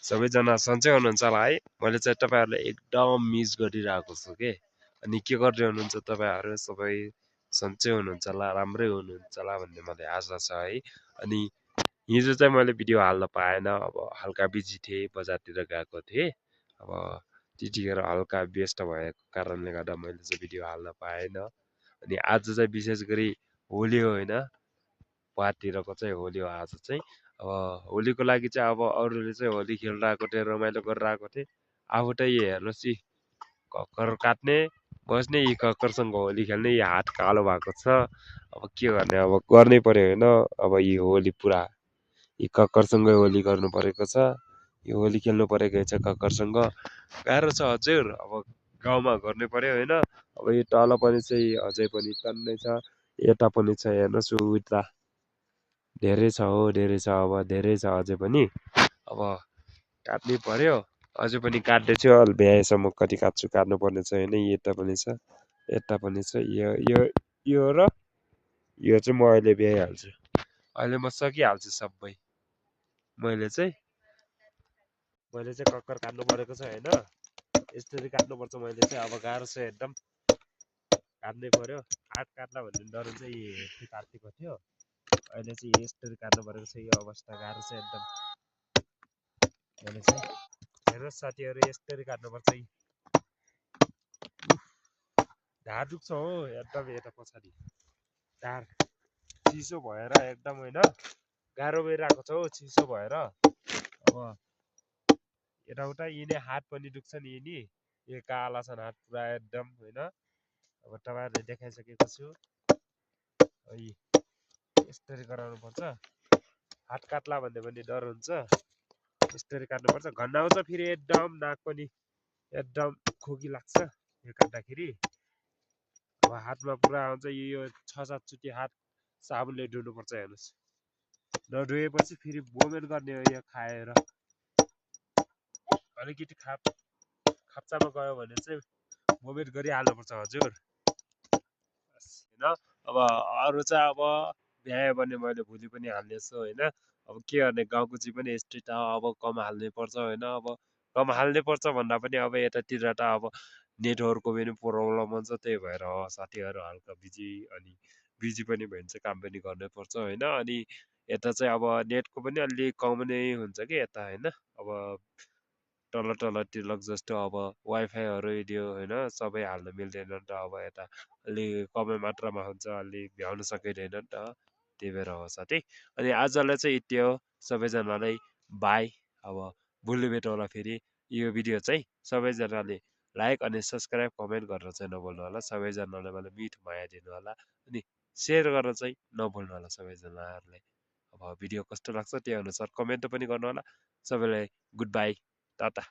सबैजना सन्चै हुनुहुन्छ होला है। मैले चाहिँ तपाईँहरूलाई एकदम मिस गरिरहेको छु के। अनि के गर्दै हुनुहुन्छ तपाईँहरू सबै सन्चै हुनुहुन्छ होला, राम्रै हुनुहुन्छ होला भन्ने मलाई आशा छ है। अनि हिजो चाहिँ मैले भिडियो हाल्न पाएन, अब हल्का बिजी थिएँ, बजारतिर गएको थिएँ। अब त्यतिखेर हल्का व्यस्त भएको कारणले गर्दा मैले चाहिँ भिडियो हाल्न पाएन। अनि आज चाहिँ विशेष गरी होली हो होइन, पाहाडतिरको चाहिँ होली हो आज चाहिँ। अब होलीको लागि चाहिँ अब अरूले चाहिँ होली खेलिरहेको थिएँ, रमाइलो गरिरहेको थिएँ। आफू त यी हेर्नुहोस् यी कक्कर काट्ने बस्ने, यी कक्करसँग होली खेल्ने, यी हात कालो भएको छ। अब के गर्ने, अब गर्नै पर्यो होइन। अब यी होली पुरा यी कक्करसँगै होली गर्नु परेको छ। यो होली खेल्नु परेको छ कक्करसँग। गाह्रो छ हजुर, अब गाउँमा गर्नै पर्यो होइन। अब यो तल पनि चाहिँ अझै पनि टन्नै छ, यता पनि छ हेर्नुहोस् उता धेरै छ हो, धेरै छ, अब धेरै छ अझै पनि। अब काट्नै पर्यो, अझै पनि काट्दैछु, अलि भ्याएसम्म कति काट्छु, काट्नुपर्ने छ होइन। यता पनि छ, यता पनि छ, यो र यो चाहिँ म अहिले भ्याइहाल्छु, अहिले म सकिहाल्छु सबै। मैले चाहिँ कक्कर काट्नु परेको छ होइन, यसरी काट्नुपर्छ मैले चाहिँ। अब गाह्रो छ एकदम, काट्नै पर्यो। हात काट्ला भन्ने डर चाहिँ काटेको थियो, अहिले चाहिँ यसरी काट्नु परेको छ। यो अवस्था गाह्रो छ एकदम। मैले चाहिँ हेर्नुहोस् साथीहरू, यसरी काट्नुपर्छ। ढाड दुख्छ हो एकदम, यता पछाडि ढाड चिसो भएर एकदम होइन, गाह्रो भइरहेको छ हो चिसो भएर। अब यताउता यिनी हात पनि दुख्छन्, यिनी यो काला छन् हात पुरा एकदम होइन। अब तपाईँहरूले देखाइसकेको छु, यसरी गराउनु पर्छ। हात काट्ला भन्ने पनि डर हुन्छ, यसरी काट्नुपर्छ। घन्नाउँछ फेरि एकदम, नाक पनि एकदम खोकी लाग्छ यो काट्दाखेरि। अब हातमा पुरा आउँछ, यो 6-7 चोटि हात साबुनले धुनुपर्छ हेर्नुहोस्। नधोएपछि फेरि बोमेट गर्ने हो यो खाएर। अलिकति खाप्चामा गयो भने चाहिँ बोमेट गरिहाल्नुपर्छ हजुर होइन। अब अरू चाहिँ अब भ्यायो भने मैले भोलि पनि हाल्नेछु होइन। अब के गर्ने, गाउँको जी पनि यस्तै त, अब कम हाल्नै पर्छ होइन। अब कम हाल्नै पर्छ भन्दा पनि अब यतातिर त अब नेटवर्कको पनि प्रब्लम हुन्छ, त्यही भएर हो साथीहरू हल्का बिजी। अनि बिजी पनि भइन्छ, काम पनि गर्नै पर्छ होइन। अनि यता चाहिँ अब नेटको पनि अलि कम नै हुन्छ कि यता होइन। अब तल जस्तो अब वाइफाईहरू दियो होइन, सबै हाल्न मिल्दैन नि त। अब यता अलि कमै मात्रामा हुन्छ, अलि भ्याउन सकिँदैन नि त, त्यही भएर हो साथी। अनि आजलाई चाहिँ यति हो, सबैजनालाई बाई। अब भोलि भेटौँ होला फेरि। यो भिडियो चाहिँ सबैजनाले लाइक अनि सब्सक्राइब कमेन्ट गर्न चाहिँ नभुल्नु होला। सबैजनाले मलाई मिठो माया दिनु होला, अनि सेयर गर्न चाहिँ नभुल्नु होला सबैजनाहरूले। अब भिडियो कस्तो लाग्छ त्यही अनुसार कमेन्ट पनि गर्नु होला। सबैलाई गुड बाई, टाटा।